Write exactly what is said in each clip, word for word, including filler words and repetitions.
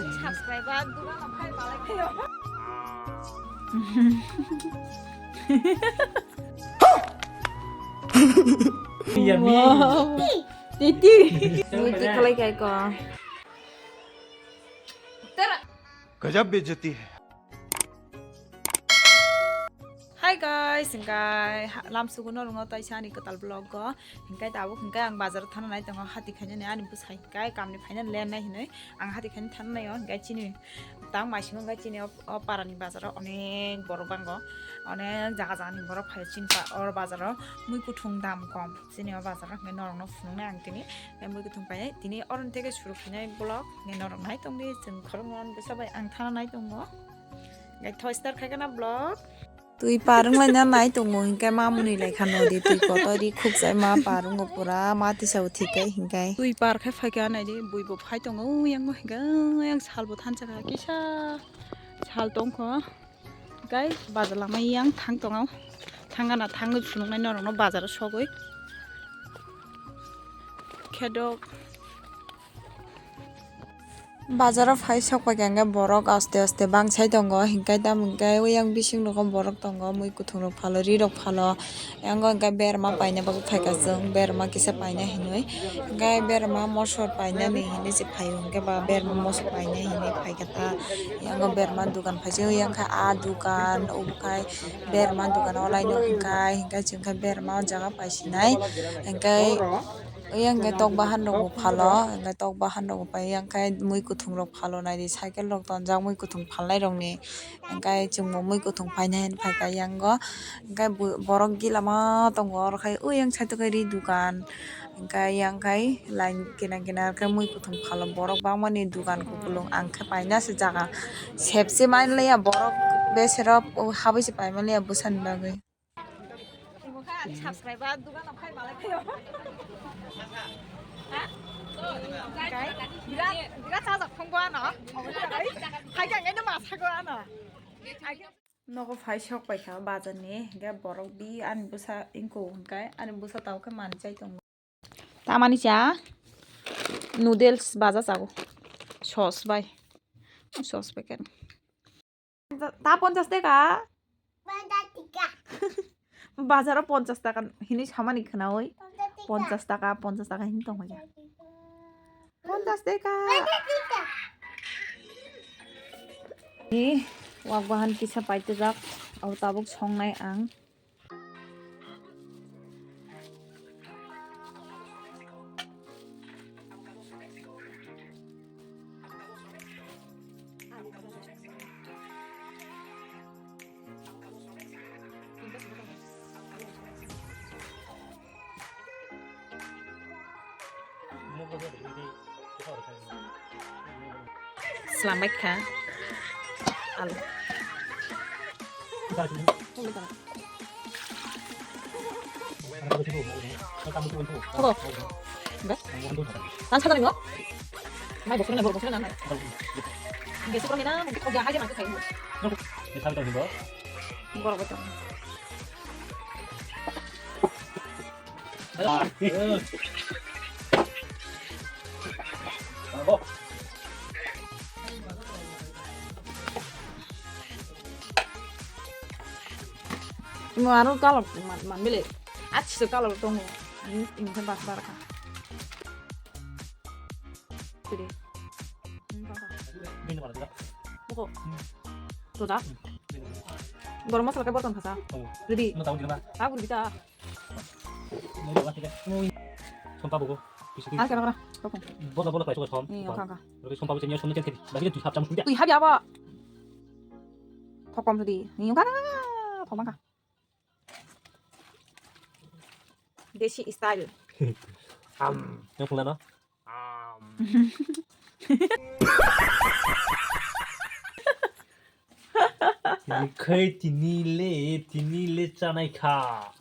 Subscriber dugan no phai malai khayo. Yummy. Wow. Titi. Multi khalai kai ko. गजब बेइज्जती है। Hi guys, hingkai lamsugo norungo taisa ani kwtal vlog go. Hingkai tabuk hingkai ang bazar thana nai tongo hati khaina ni ani bwsai hingkai kamni phaina len nai hinui ang hati khaina thana nai o hingkai chini tang maisingo hingkai chini o parani bazaro onek borok bango onek jaga jaga ni borok phaio chini o bazaro mui kuthung dam kom chini o bazaro hingkai norokno phunuknai ang tini mui kuthung painai tini oroni theke suru khainai vlog hingkai norok nai tongdi chwng khoroknwi bwsa bai ang thana nai tongo. Gai thoi start khai kana vlog. Twi par wnglaina nai tongo hinkhe mamoni lai khano di twi kotor ri khukjai ma par wngo pura ma tisa o thikai hinkhe. Twi par khai phaikha naidi bui bo phai tongo yang hinkhe yang sal bo thansa kha kisa sal tongkho. Gai bazar lama yang thang tongo thangana thangwi phunuknai norokno bazaro sogwi. Khedok. Bazaro phai sok paikha hingke borok aste aste bangsai tongo, hingke tamo hingke oyang bising rokom borok tongo, mui kuthung rok phalo, ri rok phalo, yango hingke berma paina bagwi phaikha chwng, berma kisa paina hinui, hingke berma mosor painani hinui se phaio, hingke ba berma mosor paina hinui phaikha ta, yango berma dogan phaisio, yang khe ah dogan, obo khai berma dogan o laino hingkai, hingke chwng khe berma o jaga paisinai, hingke. Yang khe tok bahan rok bo phalo, hingke tok bahan rok bo pai, yang khe mui kuthung rok phalo naidi, cycle rok tonjak mui kuthung phalnai rok ni, hingke chwng bo mui kuthung phainai hinui phaikha yango, hingke borok gila ma tongo, oro khai oyang side o khe ri dogan, hingke yang khai line kinar kinar khe mui kuthung phalo, borok bangmani dogan kupulung ang khe paina se jaga, sep se manliya borok besero habwi se paimanliya bwsani bagwi. Subscriber dugan no phai malai khayo. Ha? Kai? Bira, bira chajak phungbo ano. Phai kha ngai no ma sago ano. Nogo phai sok pai kha bazar ni, hingke borok bi ani bwsa ingko hingke ani bwsa tao khe manchai tongo. Tamani cha noodles baja chago. Sauce bai. Sauce packet. Ta ponchas taka? Bazaro ponchas taka hinui samani khwnaui. Ponchas taka, ponchas taka hinui tongmani. Ponchas taka. Ni wak bahan kisa paitejak, abo tabuk songnai ang. Selamat kha. Alu. Obo. Be? Tan sa tadi mo? Mai bosok na, bosok na. Besok ni na, mungkin kau jangan aja nanti saya. Ini sabi tahu ni, Bro? Goro betul. Imo aro color man, man bele. Achi color tongo. Ini, ini kan bar, bar ka. Sidi. Buko. Toda. Garam masala kai borton khasa. Ready. Aku kita. Sompa bugo. Bisa. Ah, kira kira. Tokong. Bola bola kai som. Iya, kaka. Roti sompa bisa nyo som chen kedi. Lagi tu hap cham kuda. Ui, habi apa? Tokong tadi. Iya, kaka. Tokong kaka. Desi style. Am. Yang pula no? Am. Tini khai tini le, tini le chanai kha.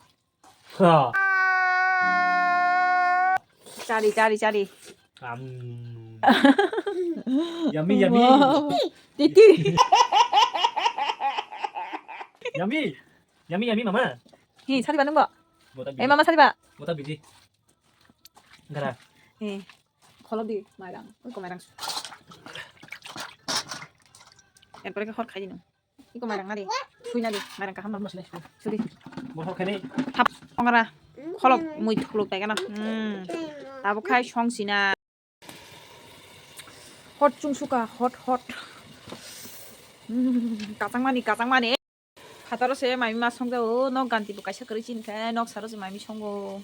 Ha. Chari, chari, chari. Am. Yummy, yummy. Wow. Titi. Yummy. Yummy, yummy, mama. Hi, sari ba nungbo? Mota Eh, biji. Mama sari ba? Mota biji. Gara. Eh, kholo di, mairang. Ui, ko mairang. Erpore khe hor khai di nung. Iko mairang na di. Sui na di. Mairang kaham no. Sudi. Bo hor khai di. Thap ongara. Kholok mui thukluk tai gana. Hmm. Tabuk khai song sina. Hot chungsuka, hot, hot. Hmm, kachangmani, kachangmani. Phataro se mai ma songjago, nok ganti bo kaisa kwrwi chini khe, nok saro se mai mi songo.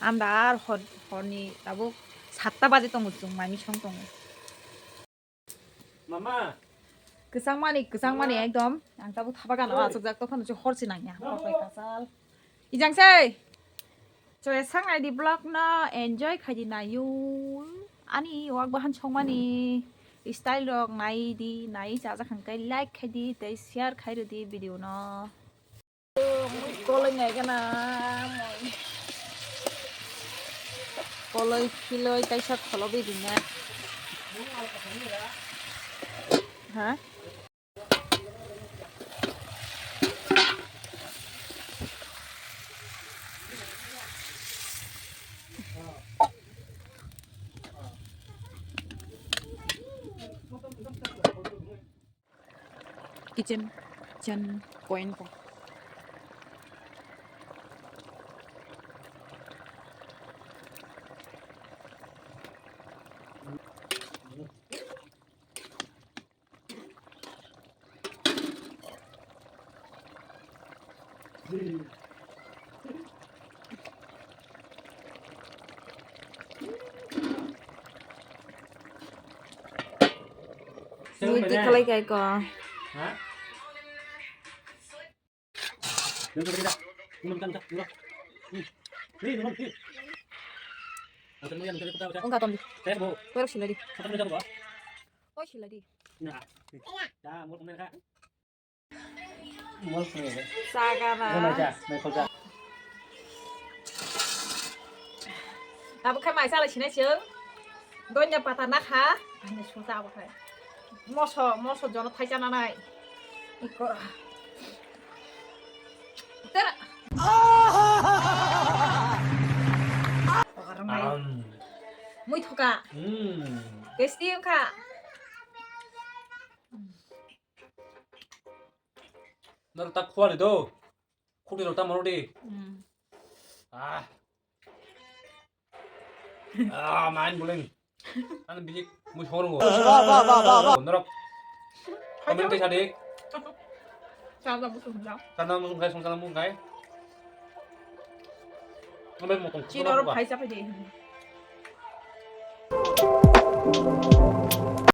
Andar hor, horni tabuk satta baje tongo chwng mai mi song tongo. Mama. Kwchangmani, kwchangmani ekdom. Ang tabuk thaba gana achukjak, tokha no hor se nangya. Hor bai kachal. Ijang se. Chwrai sak nai di vlog no enjoy khai di naio. Ani wak bahan songmani style rok nai di, nai chajak hwnkhe like khai di tei share khai rw di video no. Koloi nai gana. Koloi philoi kaisa kholobwi rinai. Ha? Kitchen, kitchen, coin ko. Mui tikhalai kai ko. Ha? Wngkha tomdi. Koirok silai di. Oi silai di. Sagana. Tabuk khai mai chalai sinai chwng. Donya pata nakha. Ani suta abo khai. Moso, moso jono thaisa nanai. Iko. Tera. Ogarang nai. Am. Mui thoka. Hmm. Tasty wngkha. Nor tak khwali do. Khukti rok tamo rodi. Hmm. Ah. Ah, main buling. Ani bijik mui songrungo. Norok. Comment kai sadik. Sana musuh dah. Sana musuh kai, sana musuh kai. Ngamai motong. Chino ro phaisa phaidi.